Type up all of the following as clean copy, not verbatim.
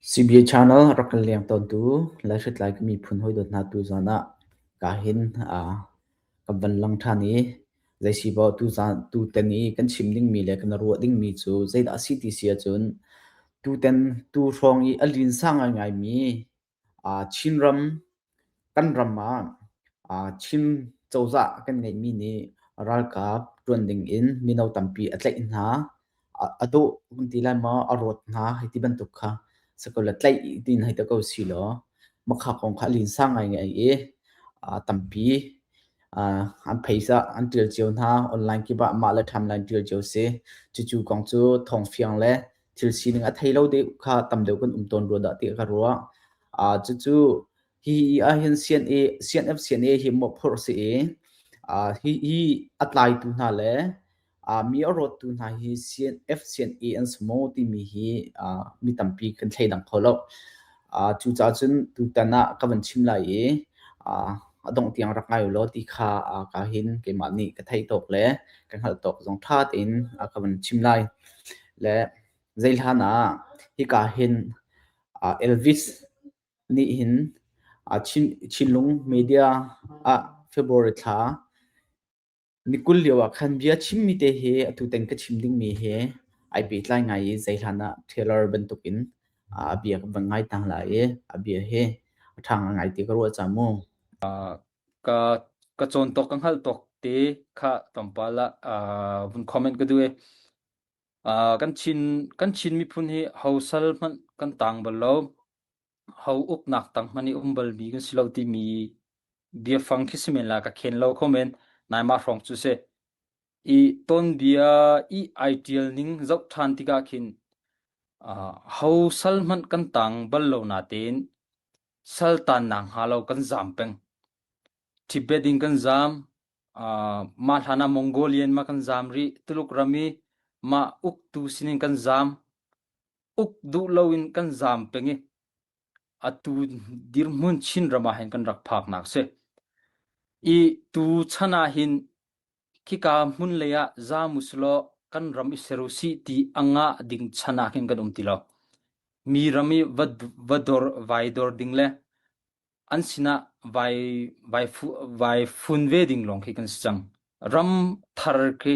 CBA Channel rak kan leng tawntu Laihritlai ka miphun hawi dawt hna tuzaan ah kahin kan van lang ṭhan i zeisibaw tuzaan tutan i kan chim dingmi le kan ruah dingmi cu zeidah a si ti si ahcun tutan tu hrawng i a linsa ngaingaimi Chinram kan ram ah Chin cozah kan ngeihmi nih ralkap ṭuan dingin mino tampi a tlaih hna. A dawh kan ti lai maw, a rawt hna hei ti bantuk kha si ko le tlaih tiin hei ti ko silaw makha kong kha a linsa ngaingai i tampi an pheisa an ṭial cio hna. Online kip ah mah le timeline ṭial cio si. Cucu kong cu thawngfiang le thil sining a thei lo deuh kha tam deuh kan um tawn rua dah ti ka ruah. Cucu hi ahhin CNA, CNF CNA hi mawhphurh si i hi hi a tlaitu hna le mi a rawttu hna hi CNF CNA an si maw timi hi mi tampi kan thleidang kho lo. Cucaah cun tutan ah ka van chim lai i a dongh tiang rak ngai u law ti kha ka hin keimah nih ka theih tawk le ka hngalh tawk zong ṭha tein ka van chim lai. Le zeihlan ah hika hin Elvis nih hin Chinlung media ah February thla ni 20 lio ah khan bia chimmi te hi atu teng ka chim dingmi hi ai pehtlai ngai i zeihlan ah Taylor bantukin a bia ka van ngai tang lai i a bia hi a ṭha ngai ti ka ruah ca mu. Ka ka cawn tawk ka hngalh tawk te kha tlawmpal ah vun comment ka duh i kan Chin kan Chin miphun hi ho sal hmanh kan tang bal lo. Ho uknak tang hmanh i um balmi kan si lo timi biafang khi si men la ka khen lo kho men nai mah hrawng cu si. I tonbia i ai ṭial ning zoh ṭhan tikah khin ho sal hmanh kan tang bal lo natein sal tannak hnga lo kan zaam peng. Tibet in kan zaam, mah hlan ah Mongolian ma kan zaam rih, Tuluk ram i mah uktu sinin kan zaam, uk duh loin kan zaam peng i atu dirhmun Chinram ah hin kan rak phaknak si. I tu chan ah hin khika hmun lei ah zaam usilaw kan ram i ser usih ti a ngah ding chan ah khin kan um ti lo. Mi ram i va, va dor, vai dor ding le an sinah vai, vai, fu, vai fun ve ding lawng khi kan si cang. Ram thar khi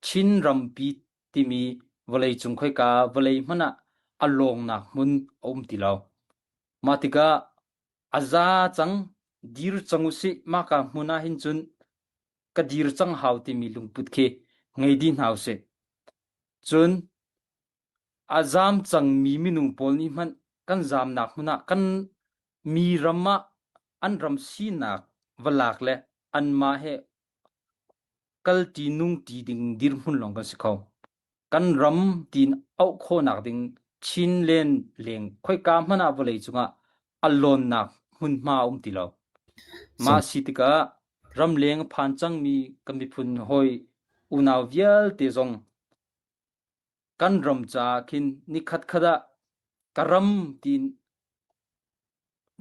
Chin rampi timi vawleicung khoika vawlei hmanh ah a lawngnak hmun a um ti lo. Mah tikah a za cang, dir cang usih, mahka hmun ah hin cun ka dir cang hau timi lungput khi ngei dih hna usih. Cun a zaam cangmi minung pawl nih hmanh kan zaamnak hmun ah kan mi ram ah an ram sinak va lak le anmah he kalṭi nungṭi ding dirhmun lawng kan si kho. Kan ram tiin auh khawhnak ding Chinland leng khoika hmanh ah vawlei cungah a lawnnak hmunhma a um ti lo. Mah si tikah ramleng a phan cangmi kan miphun hawi unau vialte zong kan ram caah khin nikhat khat ah ka ram tiin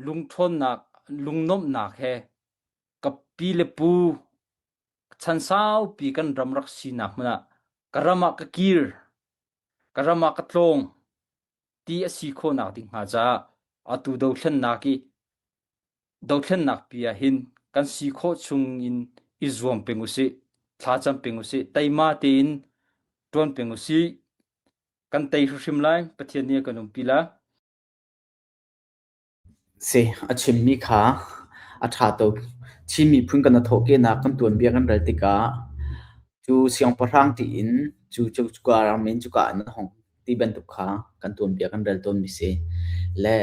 lungṭhawnnak lungnuamhnak he ka pi le pu chan saupi kan ram rak sinak hmun ah ka ram ah ka kir, ka ram ah ka tlawng ti a si khawhnak ding hnga caah atu dothlennak i dothlennak pi ah hin kan si khawh chung in i zuam peng usih, thlacam peng usih, teima tein ṭuan peng usih. Kan tei hrimhrim lai, Pathian nih a kan umpi la. Si, a chimmi kha a ṭha tuk. Chin miphun kan i thawhkehnak kan tuanbia kan rel tikah cu siangpahrang ṭih in cu cuka ram in cuka in a hung ti bantuk kha kan tuanbia kan rel tawnmi si. Le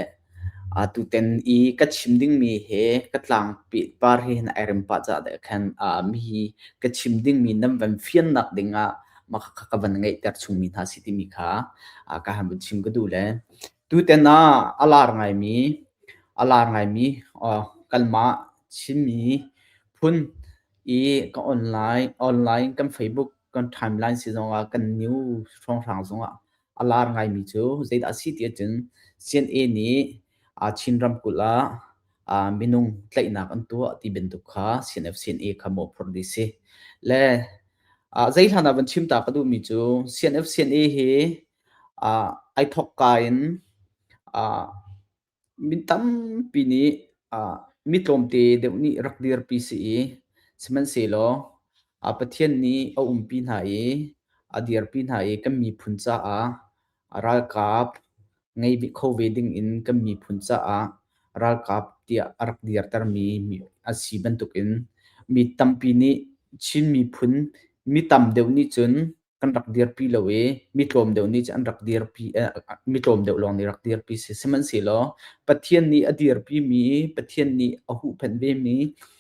tutan i ka chim dingmi he ka tlangpi par he hin ai rem pah caah deh khan mihi ka chim dingmi nan van fiannak dingah mah kha ka van ngeihter chungmi hna si timi kha ka han vun chim ka duh le Tutan ah a lar ngaimi a lar ngaimi kanmah Chinmi phun i ka online online kan Facebook kan timeline si zongah kan news hrawnghrang zongah a lar ngaimi cu zeidah a si ti ahcun CNA nih Chin ramkulh ah minung tlaihnak an tuah ti bantuk kha CNF CNA kha mawhphurh dih si. Le zei hlan ah van chim ta ka duhmi cu CNF CNA hi ai thawkka in Mi tampi nih mi tlawmte deuh nih rak dirpi si i sihmanhsehlaw Pathian nih a umpi hna i a dirpi hna i kan miphun caah ralkap ngei kho ve dingin kan miphun caah ralkap tiah a rak dirtermi a si bantukin mi tampi nih Chin miphun mi tam deuh nih cun kan rak dirpi lo i mi tlawm deuh nih an rak dirpi mi tlawm deuh lawng nih rak dirpi si. Sihmanhsehlaw Pathian nih a dirpi mi, Pathian nih a huhphenh ve mi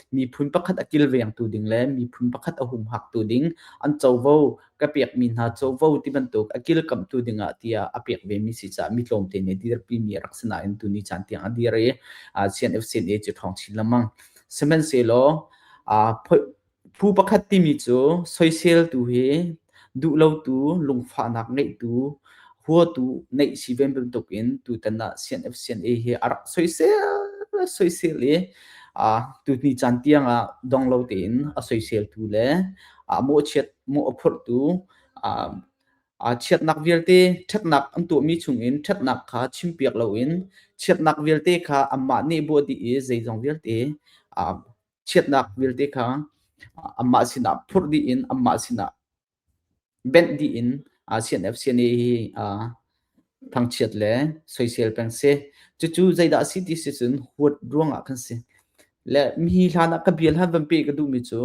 miphun pakhat a kilvengtu ding le miphun pakhat a humhaktu ding an covo ka pekmi hna covo ti bantuk a kilkamhtu dingah tiah a pek ve mi si caah mi tlawmte nih dirpi mi a rak si nain tuni caan tiang a dir i CNF CNA cu ṭhawng chin lengmang. Sihmanhsehlaw Phu pakhat timi cu soiseltu hi duhlotu, lungfahnak ngeihtu, huatu neih si ve bantukin tutan ah CNF CNA hi a rak soisel i tuni caan tiang ah dong lo tein a soiseltu le mawhchiat mawh a phurhtu chiatnak vialte ṭhatnak an tuahmi chungin ṭhatnak kha chimpiak loin chiatnak vialte kha anmah nih buah dih i zeizong vialte chiatnak vialte kha amah sinah phurh dih in amah sinah benh dih in CNF CNA hi thangchiat le soisel peng si. Cucu zeidah a si ti si cun huat ruangah khan si. Le mi hlan ah ka bia hlan van pe ka duhmi cu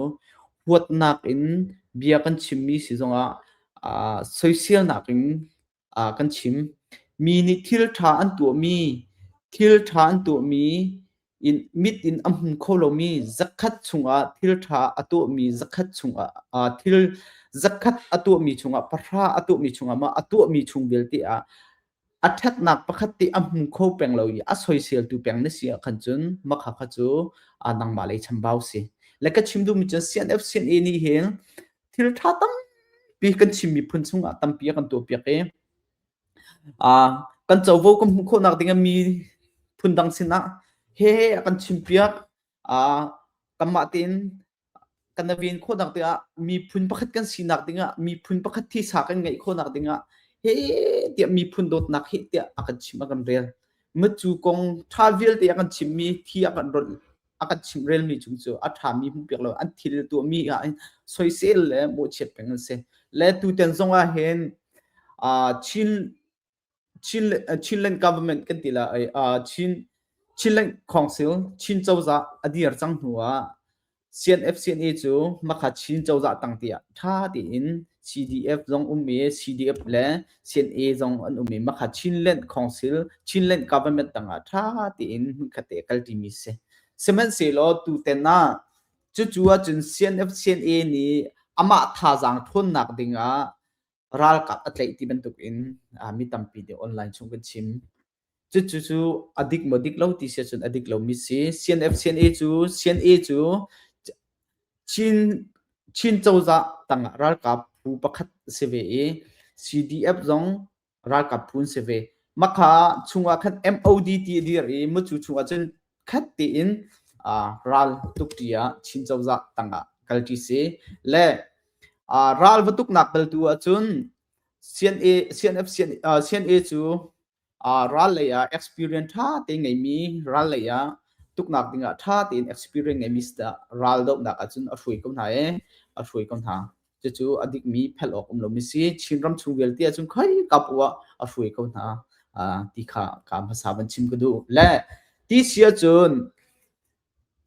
huatnak in bia kan chimmi si zongah soiselnak in kan chim. Mi nih thil ṭha an tuahmi, thil ṭha an tuahmi in mit in a hmu kho lomi zakhat chungah thil ṭha a tuahmi zakhat chungah thil zakhat a tuahmi chungah pahra a tuahmi chungah mah a tuahmi chung vialte ah a ṭhatnak pakhat te a hmu kho peng lo i a soiseltu peng na si ah khan cun makha kha cu nangmah lei chambau si. Le ka chim duhmi cu CNF CNA nih hin thil ṭha tampi kan Chin miphun chungah tampi a kan tuahpiak i kan covo kan hmuh khawhnak ding ah mi phundang sinah he a kan chimpiak. Kanmah tein kan i ven khawhnak dingah miphun pakhat kan sinak dingah miphun pakhat thisa kan ngeih khawhnak dingah he tiah miphun dawtnak he tiah a kan chim a kan rel. Micu kong ṭha vialte a kan chimmi thi a kan rawlh a kan chimrelmi chung cu a ṭhami hmuhpiak lo an thil tuahmi ah hin soisel le mawhchiat peng an si. Le tutan zong ah hin Chin Chin Chinland government kan ti la Chin Chinland Council Chin cozah a dir cang hnu ah CNF CNA cu makha Chin cozah tang tiah ṭha tein CDF zong um i CDF le CNA zong an um i makha Chinland Council Chinland government tangah ṭha tein hmunkhat te kalṭimi si. Sihmanhsehlaw tuten ah cucu ahcun CNF CNA nih amah thazaang ṭhawnnak dingah ralkap a tlaih ti bantukin mi tampi nih online chung kan chim. Cucu cu a dik maw dik lo ti si ahcun a dik lomi si. CNF CNA cu CNA cu Chin Chin cozah tangah ralkap phu pakhat a si ve i CDF zong ralkap phu an si ve. Makha chungah khan MOD ti a dir i mucu chungah cun khat tein ral tukṭi ah Chin cozah tangah kalṭi si. Le ral va tuknak bal tu ahcun CNA CNF CNA cu ral lei ah experience ṭha te ngeimi ral lei ah tuknak dingah ṭha tein experience ngeimi ral dohnak ahcun a hruai ko hna i a hruai ko hna. Cucu a dikmi phelh awk um lomi si. Chinram chung vialte ahcun khoi ka poah a hruai ko hna ti kha ka hmasa van chim ka duh. Le ti si ahcun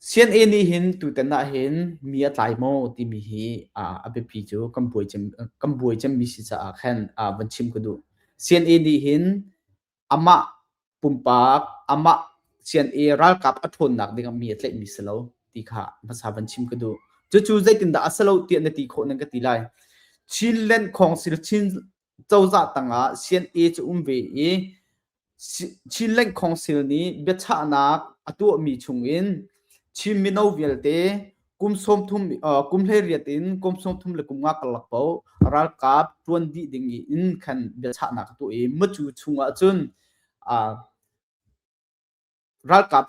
CNA nih hin tutan ah hin mi a tlai maw timi hi a biapi cu kan buai cemmi si caah khan van chim ka duh. CNA nih hin amah pumpak amah CNA ralkap a ṭhawnnak dingah mi a tlaihmi si lo ti kha hmasa van chim ka duh. Cucu zeitindah a si lo tiah na ti khawh nan ka ti lai. Chinland Council Chin cozah tangah CNA cu um ve i Chinland Council nih biachahnak a tuahmi chungin Chin mino vialte kum 30 kum 18 in kum 30 le kum nga karlak paoh ralkap ṭuan dih ding in khan biachahnak a tuah i mucu chungah cun ralkap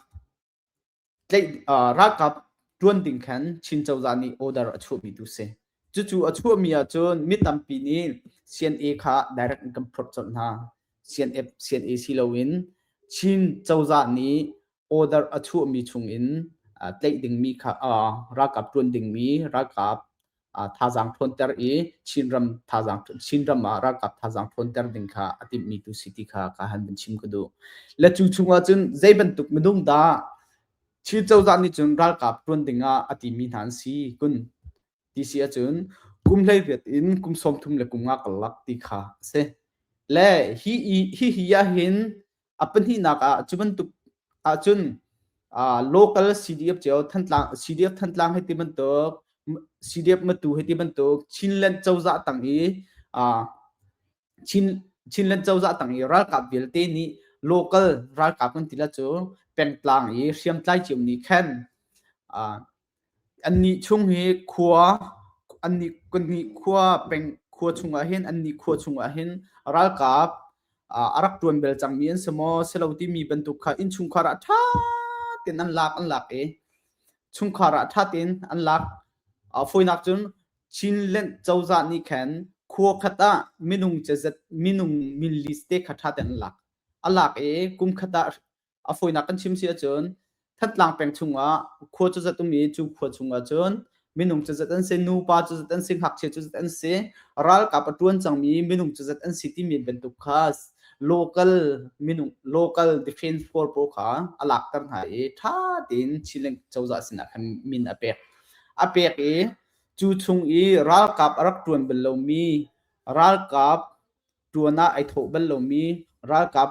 ralkap ṭuan ding khan Chin cozah nih order a chuahmi tu si. Cucu a chuahmi ahcun mi tampi nih CNA kha direct in kan phurh colh hna. CNF, CNA si loin. Chin cozah nih order a chuahmi chungin tlaih dingmi kha ralkap ṭuan dingmi ralkap thazaang ṭhawnter i Chinram thazaang Chinram ah ralkap thazaang ṭhawnter ding kha a timhmi tu si ti kha ka han van chim ka duh. Le cu chungah cun zei bantuk minung dah Chin cozah nih cun ralkap ṭuan dingah a timi hna an si kun ti si ahcun kum 18 in kum 30 le kum nga karlak ti kha a si. Le hi hi hi ahhin a pahnihnak ah cu bantuk ahcun local CDF cio Thantlang CDF Thantlang hei ti bantuk CDF Matu hei ti bantuk Chinland cozah tang i Chinland cozah tang i ralkap vialte nih local ralkap kan ti la cu pengtlang i hriamtlai cio nih khan Annih chung hi khua annih kannih khua peng khua chungah hin annih khua chungah hin ralkap a rak ṭuan bel cangmi an si maw si lo timi bantuk kha innchungkhar ah ṭha tein an lak i chungkhar ah ṭha tein an lak. Fawinak cun Chinland cozah nih khan khua khat ah minung cazat minung min list te kha ṭha tein an lak. A lak i kum khat ah A fawinak kan chim si ahcun Thantlang peng chungah khua cuzat um i cu khua chungah cun minung cuzat an si, nupa cuzat an si, ngakchia cuzat an si, ralkap a ṭuan cangmi minung cuzat an si timi bantuk kha local minung local defense force pawl kha a lakter hna i ṭha tein Chinland cozah sinah khan min a pek. A pek i cu chung i ralkap a rak ṭuan bal lomi, ralkap ṭuan ah ai thawh bal lomi, ralkap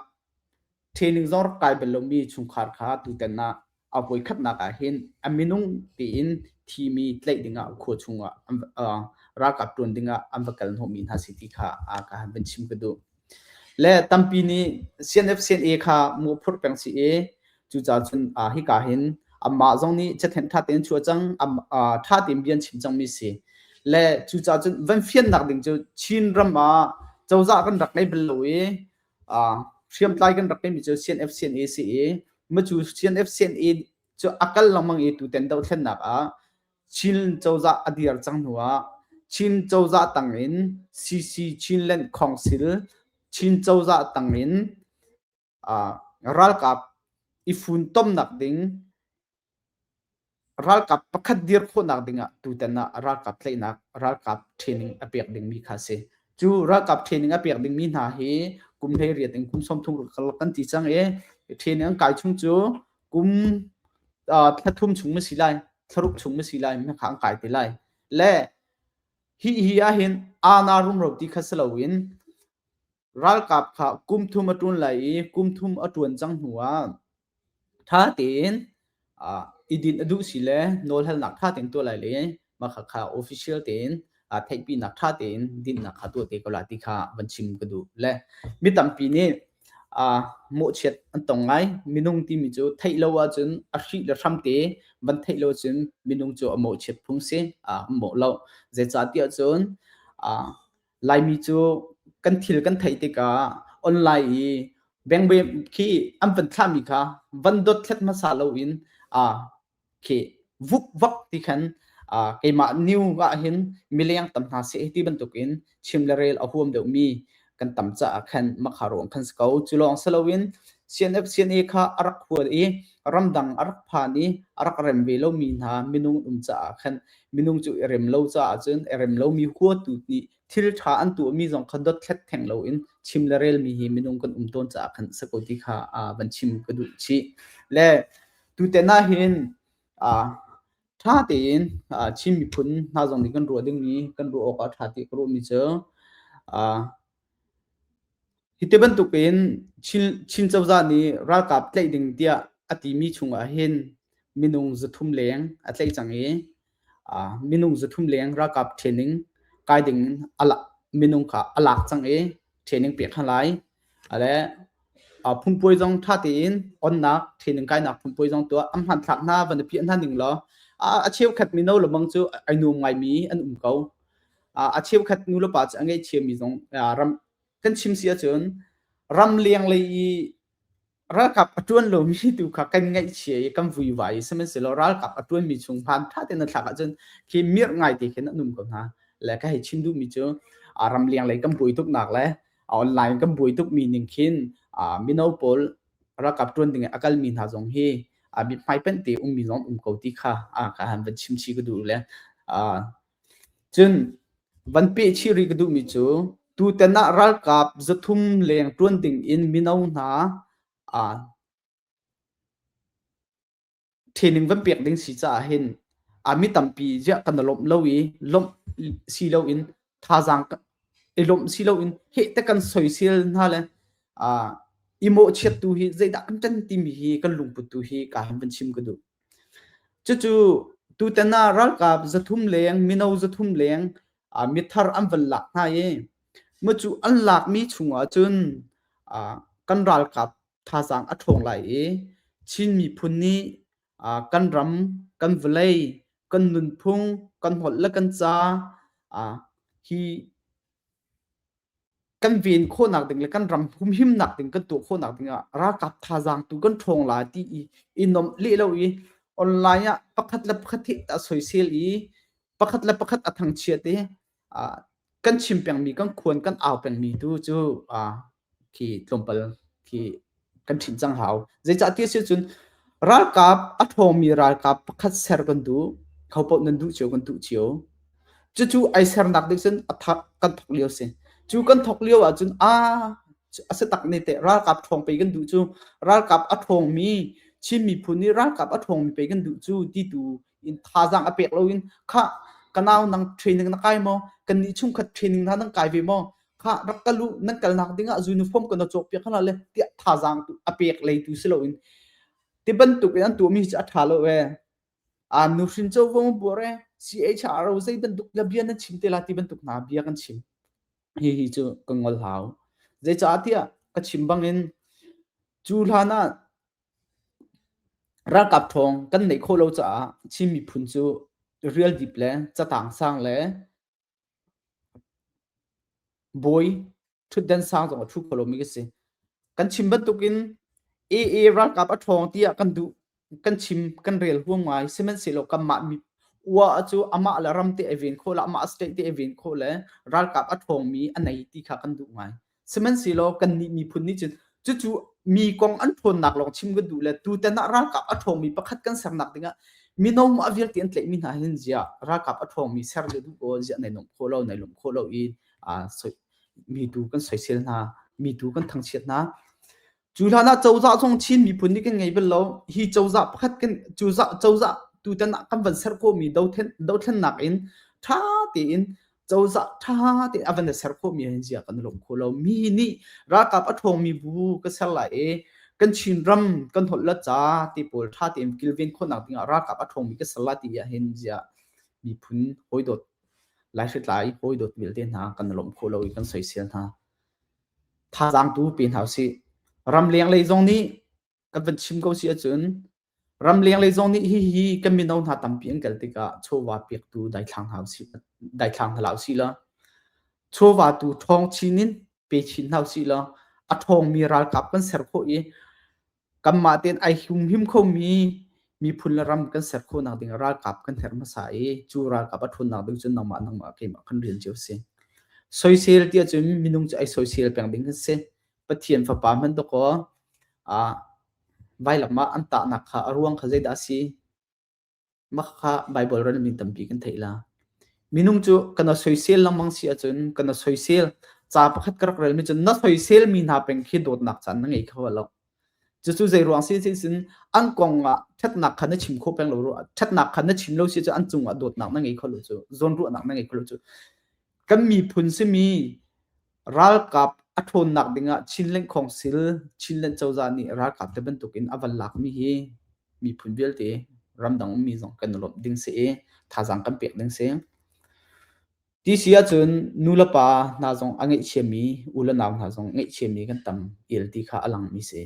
Training zong rak kai bal lomi chungkhar kha tutan ah a voikhatnak ah hin a minung tein thimi tlaih dingah khua chungah ralkap ṭuan dingah an va kal hnawhmi hna si ti kha ka han van chim ka duh. Le tampi nih CNF CNA kha mawhphurh peng si i cucaah cun hika hin amah zong nih cathanh ṭha tein chuah cang, ṭha tein bia an chim cangmi si. Le cucaah cun van fiannak ding cu Chin ram ah cozah kan rak ngei bal lo i hriamtlai kan rak ngeimi cu CNF CNA si i macu CNF CNA cu a kal lengmang i tutan dohthlennak ah Chin cozah a dir cang hnu ah Chin cozah tangin CC Chinland Council Chin cozah tangin ralkap i funtomnak ding Ralkap pakhat dir khawhnak dingah tutan ah ralkap tlaihnak, ralkap training a pek dingmi kha a si. Cu ralkap training a pek dingmi hna hi kum 18 in kum 30 karlak kan ti cang i training an kai chung cu kum thla thum chung ma si lai, thlaruk chung ma si lai, kha an kai te lai. Le hi hi ahhin ana rumro ti kha si loin ralkap kha kum thum a ṭuan lai i kum thum a ṭuan cang hnu ah ṭha tein i dinh a duh si le nawlhalnak ṭha tein tuah lai le mah khakha official tein theihpinak ṭha tein dinhnak kha tuah te ko lai ti kha van chim ka duh. Le mi tampi nih mawhchiat an tong ngai. Minung timi cu theih lo ahcun a hrih le hramte van theih lo cun minung cu a mawhchiat phung si, a mawh lo. Zeicahtiah cun Laimi cu kan thil kan theih tikah online i bengbe khi an van thlahmi kha van dothlat hmasa loin khi vukvak ti khan keimah new ah hin mileng tam hna seh ti bantukin chim le rel a huam deuhmi kan tam caah khan makha ruang khan si ko. Cu lawng si loin CNF CNA kha a rak hual i ramdang a rak phan i a rak rem ve lomi hna minung um caah khan minung cu i rem lo caah cun i rem lomi huatu nih thil ṭha an tuahmi zong kha dothlat theng loin chim le relmi hi minung kan um tawn caah khan si ko ti kha van chim ka duh chih. Le tutan ah hin ṭha tein Chin miphun hna zong nih kan ruah dingmi kan ruah awk ah ṭha ti ka ruahmi cu Hiti bantukin Chin cozah nih ralkap tlaih ding tiah a timi chungah hin minung 300 leng a tlaih cang i minung 300 leng ralkap training kai ding minung kha a lak cang i training pek hna lai. Le phungpuai zong ṭha tein onnak training kainak phungpuai zong tuah an hmanthlak hna van i piah hna ning law a cheukhat mino lemang cu ai nuam ngaimi an um ko. A cheukhat nu le pa cu a ngaihchiami zong ram kan chim si ahcun ramleng lei i ralkap a ṭuan lomi tu kha kan ngaihchia i kan vuivai i sihmanhsehlaw ralkap a ṭuanmi chung hmaan ṭha tein na thlak ahcun khi mirh ngai te khin an um ko hna. Le ka hei chim duhmi cu ramleng lei kan buai tuknak le online kan buai tukmi ning khin mino pawl ralkap ṭuan ding in a kalmi hna zong hi a mithmai penh te ummi zong um ko ti kha a ka han van chim chih ka duh le cun van peh chih rih ka duhmi cu tutan ah ralkap 300 leng ṭuan ding in mino hna training van pek ding si caah hin a mi tampi ziah kan lawmh lo i lawmh si loin thazaang i lawmh si loin heh te kan soisel hna le i mawhchiat tu hi zeidah kan ṭan timi hi kan lungput tu hi ka han van chim ka duh. Cucu tutan ah ralkap 300 leng mino 300 leng mithar an van lak hna i macu an lakmi chungah cun kan ralkap thazaang a ṭhawng lai i Chin miphun nih kan ram, kan vawlei, kan nunphung, kan holh le kan ca hi kan ven khawhnak ding le kan ram humhimnak ding kan tuah khawhnak ding ah ralkap thazaang tu kan ṭhawng lai ti i i nomh leh lo i online ah pakhat le pakhat hi a soisel i pakhat le pakhat a thangchiat i kan chim pengmi kan khuan kan au pengmi tu cu khi tlawmpal khi kan ṭhinh cang hau. Zeicah ti a si cun ralkap a ṭhawngmi ralkap pakhat ser kan duh. Ho paoh nan duh cio kan duh cio. Cucu ai sernak ding cun a thak kan thok lio si. Cu kan thok lio ahcun a a si tak ne teh ralkap ṭhawng pei kan duh cu ralkap a ṭhawngmi Chin miphun nih ralkap a ṭhawngmi pei kan duh cu ti tu in thazaang a pek loin kha ka nau nang training na kai maw kan nih chungkhat training hna nan kai ve maw kha rak kal u nan kalnak dingah uniform kan cawk piak hna le tiah thazaang tu a pek lei tu si loin ti bantuk in an tuahmi cu a ṭha lo ee a nuhrin covo buar e CHRO zei bantuk la bia nan chim te la ti bantuk hna bia kan chim hi hi cu ka ngol hau zeicah tiah ka chim bangin cu hlan ah Ralkap ṭhawng kan neih khawh lo caah Chin miphun cu rialdip le catang sang le bawi ṭhutdan sang zong a ṭhu kho lomi kan si. Kan chim bantukin AA ralkap a ṭhawng tiah kan duh kan chim kan rel huam ngai. Sihmanhsehlaw kanmah mi ua cu amah le ram te ai ven khawh le amah state te ai ven khawh le ralkap a ṭhawngmi a nei ti kha kan duh ngai. Sihmanhsehlaw kannih miphun nih cun cucu mi kong an ṭhawnnak lawng chim kan duh le tutan ah ralkap a ṭhawngmi pakhat kan sernak dingah mino a vialte an tlaihmi hna hin ziah ralkap a ṭhawngmi ser le duh kaw ziah nai lawmh khawh lo nai lawmh khawh lo i mi tu kan soisel hna mi tu kan thangchiat hna. Cu hlan ah cozah zong Chin miphun nih kan ngei bal lo. Hi cozah pakhat kan cozah cozah tutan ah kan van ser khawhmi dothlennak in ṭha tein cozah ṭha tein a van ser khawhmi hin zia kan lawm kho lo. Mi nih ralkap a ṭhawngmi bu ka ser lai i kan Chin ram kan holh le ca ti pawl ṭha tein kilven khawhnak dingah ralkap a ṭhawngmi ka ser lai ti ah hin ziah miphun hawidawt laihritlai hawidawt vialte hna kan lawm kho lo i kan soisel hna. Thazaang tu pe hna usih. Ramleng lei zong nih kan van chim ko si ahcun ramleng lei zong nih hihi kan mino hna tampi an kal tikah chawva pektu daithlang hna usih daithlang hna usih law chawva tu ṭhawng chin in pe chin hna usih law a ṭhawngmi ralkap kan ser khawh i kanmah tein ai humhim khomi miphun le ram kan ser khawhnak ding ralkap kan herh hmasa i cu ralkap a ṭhawnnak ding cun nangmah nangmah keimah kan rian cio si. Soisel ti ahcun minung cu ai soisel peng ding kan si. Pathian fapa hmanh dawkaw vailam ah an tahnak kha a ruang kha zeidah a si? Mah kha Baibal relmi tampi kan theih la. Minung cu kan soisel lengmang si ahcun kan soisel ca pakhat ka rak relmi cu na soiselmi hna peng khi dawtnak caan na ngei kho lo. Cucu zei ruang si sin an kong ah ṭhatnak kha na chim khawh peng lo ṭhatnak kha na chim lo si cu an cungah dawtnak na ngei kho lo cu zawnruahnak na ngei kho lo cu kan miphun simi Ralkap a ṭhawnnak dingah Chinland Council, Chinland cozah nih ralkap te bantukin a van lakmi hi miphun vialte ramdang ummi zong kan i lawmh ding si i thazaang kan pek ding si. Ti si ahcun nu le pa hna zong a ngaihchiami, u le nau hna zong ngaihchiami kan tam el ti kha a langmi si.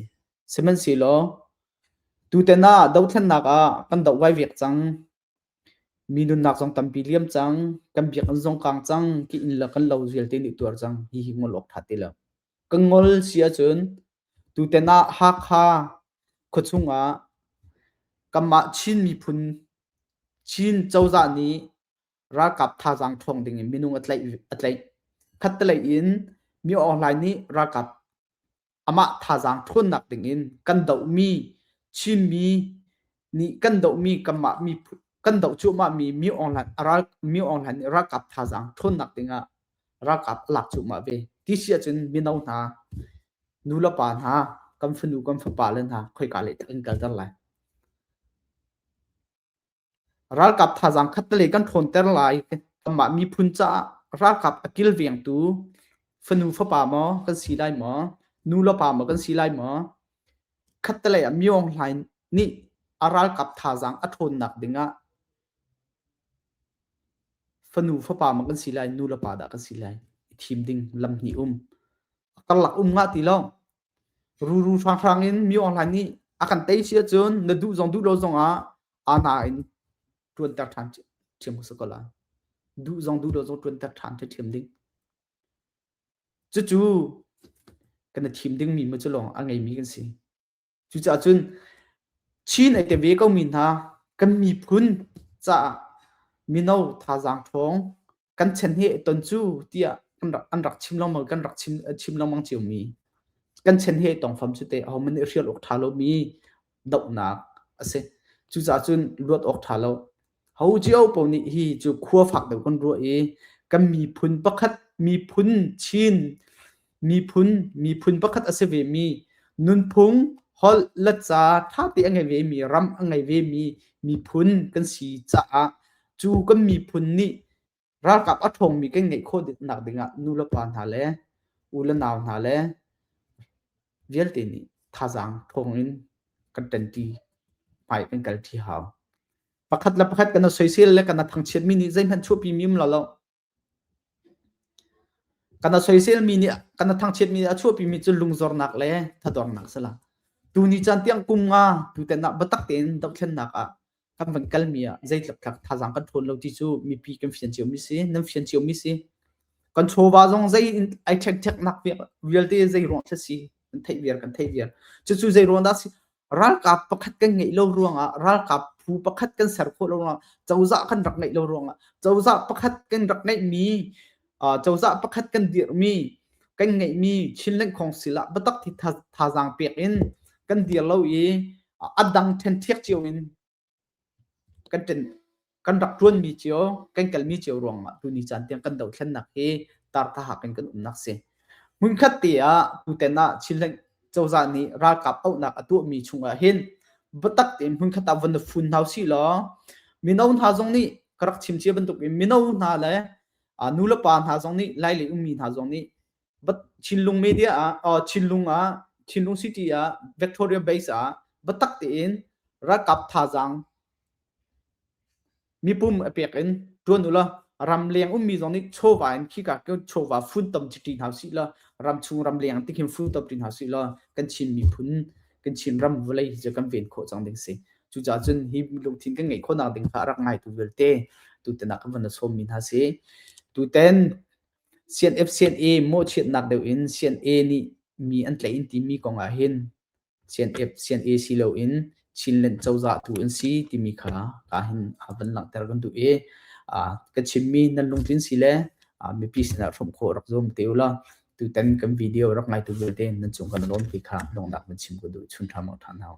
Sihmanhsehlaw tutan ah dothlennak ah kan doh vaivek cang. Mi nunnak zong tampi liam cang, kan biakinn zong kang cang, ki inn le kan lo vialte nih tuar cang. Hihi ngol awk ṭha ti lo. Ka ngol si ahcun tutan ah Hakha khuachung ah kanmah Chin miphun Chin cozah nih ralkap thazaang ṭhawng ding in minung a tlaih a tlaih. Khattelei in Mi Aung Hlaing nih ralkap. Amah thazaang ṭhawnnak dingin kan dohmi Chinmi nih kan dohmi kanmah miphun kan doh cuahmahmi Mi Aung Hlaing a ral Mi Aung Hlaing nih ralkap thazaang ṭhawnnak dingah ralkap a lak cuahmah ve. Ti si ahcun mino hna, nu le pa hna, kan fanu kan fapa le hna khoika lei dah kan kalter lai? Ralkap thazaang khattelei kan ṭhawnter lai. Kanmah miphun caah ralkap a kilvengtu fanu fapa maw kan si lai maw? Nu le pa maw kan si lai maw? Khattelei ah Myo Aung Hlaing nih a ralkap thazaang a ṭhawnnak dingah fanu fapa maw kan si lai, nu le pa dah kan si lai? I thim ding lam hnih um. A karlak um ngah ti lo. Ruru hranghrang in Myo Aung Hlaing nih a kan tei si ahcun na duh zong duh lo zongah aa in ṭuanter ṭhan ṭhiam si ko lai. Duh zong duh lo zong ṭuanter ṭhan ṭhiam ding. Cucu kan i thim dingmi mu cu lawng a ngeimi kan si. Cucaah cun Chin ai te ve komi hna kan miphun caah mino thazaang ṭhawng kan chan he ton cu tiah kan rak an rak chim lengmang kan rak chim chim lengmang ciomi kan chan he tongfam cu teh ahohmanh nih hrial awk ṭha lomi dohnak a si. Cucaah cun luat awk ṭha lo. Ho cio paoh nih hi cu khua fak deuh kan ruah i kan miphun pakhat miphun Chin miphun miphun pakhat a si vemi nunphung holh le ca ṭha te a ngei vemi ram a ngei vemi miphun kan si caah cu kan miphun nih ralkap a ṭhawngmi kan ngeih khawh nak dingah nu le pa hna le u le nau hna le vialte nih thazaang ṭhawng in kan ṭanṭi hmai kan kalṭi hau. Pakhat le pakhat kan soisel le kan thangchiatmi nih zeihmanh chuahpimi um lo lo. Kan soiselmi nih kan thangchiatmi nih a chuahpimi cu lungzornak le thadornak si la. Tuni caan tiang kum nga tuten ah biatak tein dohthlennak ah kan van kalmi ah zeitluk tlak thazaang kan ṭhawn lo ti cu mipi kan fian ciomi si, nan fian ciomi si. Kan chawva zong zei in ai ṭhekṭheknak vialte zei ruang thla si kan theih viar kan theih viar. Cucu zei ruang dah si? Ralkap pakhat kan ngeih lo ruangah ralkap phu pakhat kan ser khawh lo ruangah cozah kan rak ngeih lo ruangah cozah pakhat kan rak ngeihmi cozah pakhat kan dirhmi kan ngeihmi Chinland Council ah biatak ti thazaang pek in kan dir lo i a dang ṭhenṭhiak cio in kan ṭen kan rak ṭuanmi cio kan kalmi cio ruangah tuni caan tiang kan dothlennak hi tarthahak in kan umnak si. Hmunkhat te ah tuten ah Chinland cozah nih ralkap auhnak a tuahmi chungah hin biatak tein hmunkhat ah von fun hna usih law mino hna zong nih ka rak chim cia bantuk in mino hna le nu le pa hna zong nih Lailei ummi hna zong nih Chinlung media ah Chinlung ah Chinlung City ah Victoria Base ah biatak tein ralkap thazaang mipum a pek in ṭuan u law ramleng ummi zong nih chawva in khika chawva funtom chiti hna usih law ramchung ramleng ti khin funtom ti hna usih law kan Chin miphun kan Chin ram vawlei hi cu kan ven khawh cang ding si. Cucaah cun hi lungthin kan ngeih khawhnak ding kha a rak ngaitu vialte tutan ah kan van sawmmi hna si. Tuten CNF CNA mawhchiatnak deuh in CNA nih mi an tlaih in timi kong ah hin CNF CNA si loin Chinland cozah tu an si timi kha ka hin van langhter kan duh i ka chimmi nan lungtlin si le mipi sinah hrawmh khawh rak zuam te ulaw tutan kan video rak ngaitu vialte nan cung kan lawm ti kha lungnak van chim ka duh chun ṭha mang ṭhan hau.